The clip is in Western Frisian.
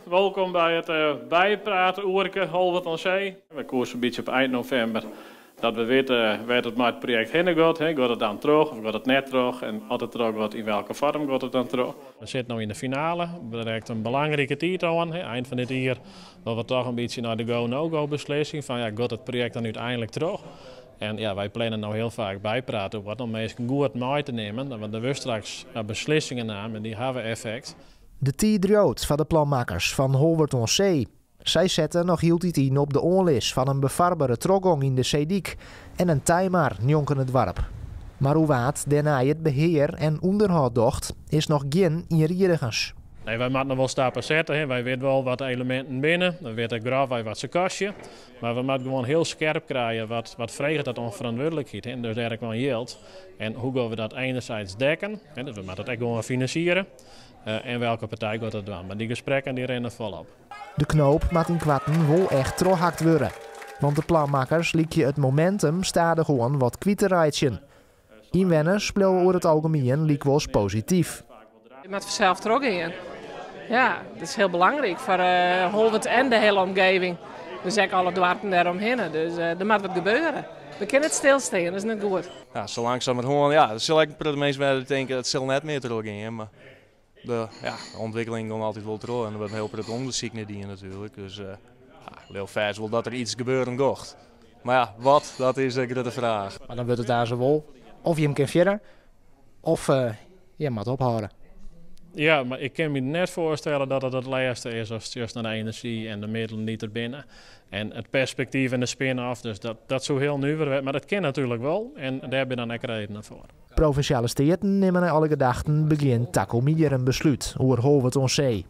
Wolkom by it bypraatoerke Holwert oan See. We koerse in bytsje op ein novimber dat we witte wêr't it mei it projekt hinne giet. Giet it dan troch of giet it net troch? En as it troch giet, yn welke foarm giet it dan troch? We sitte no yn de finale, der rekt in belangrike tiid oan. Ein fan dit jier dat we toch in bytsje nei de go-no-go beslissing fan ja, giet it projekt dan úteinlik troch? En ja, wy planne no hiel faak bypraatoeren om minsken goed mei te nimmen, want der wurde straks beslissingen naam en dy hawwe effekt. De tiid driuwt foar de planmakkers fan Holwert oan See. Sy sette noch hieltyd yn op de oanlis fan in befarbere trochgong yn de seedyk en in tijmar njonken it doarp. Mar hoe wa't dêrnei it behear en ûnderhâld docht, is noch gjin ienriedigens. Nee, wy moatte noch wol stappen sette. Hè. Wy witte wol wat de eleminten binne. We witte grofwei wat se kostje. Mar we moatte gewoan hiel skerp krije wat freget dat oan ferantwurdlikheid. Hè. Dus dêr ek oan jild. En hoe gean we dat enerzijds dekken? Hè, dus we moatte it ek gewoan finansiere. En welke partij giet dat dwaan? Mar dy gesprekken dy rinne folop. De knoop moat ynkoarten wol echt trochhakt wurde. Want de planmakkers lykje it momentum stadichoan wat kwyt te reitsjen. Ynwenners bliuwe oer it algemien lykwols posityf. Je moat fansels trochgean. Ja, dat is hiel belangryk foar Holwert en de hiele omgeving. Dus ek alle doarpen dêromhinne. Dus der moat wat gebeure. We kinne net stilstean, dat is net goed. Ja, sa langsumerhân, ja, der sil ek in protte minsken wêze dy't tinke dat sil net mear trochgean. Mar ja, de ûntwikkeling giet altyd wol troch en der wurdt in hiel protte ûndersyk nei dien natuerlik. Dus ja, ik leau fêst wol dat der yts gebeuren giet. Mar ja, wat, dat is de grutte fraach. Mar dan wurdt it aanst wol of jim kinne fierder of jim moatte ophâlde. Ja, mar ik kin my net foarstelle dat it it lêste is ast sjochst nei de enerzjy en de middelen dy't der binne. En it perspektyf en de spin-off, dus dat soe hiel nuver wêze. Mar dat kin natuerlik wol en dêr binne dan ek redenen foar. Provinsjale Steaten nimme nei alle gedachten begjin takom jier in beslút oer Holwert oan See.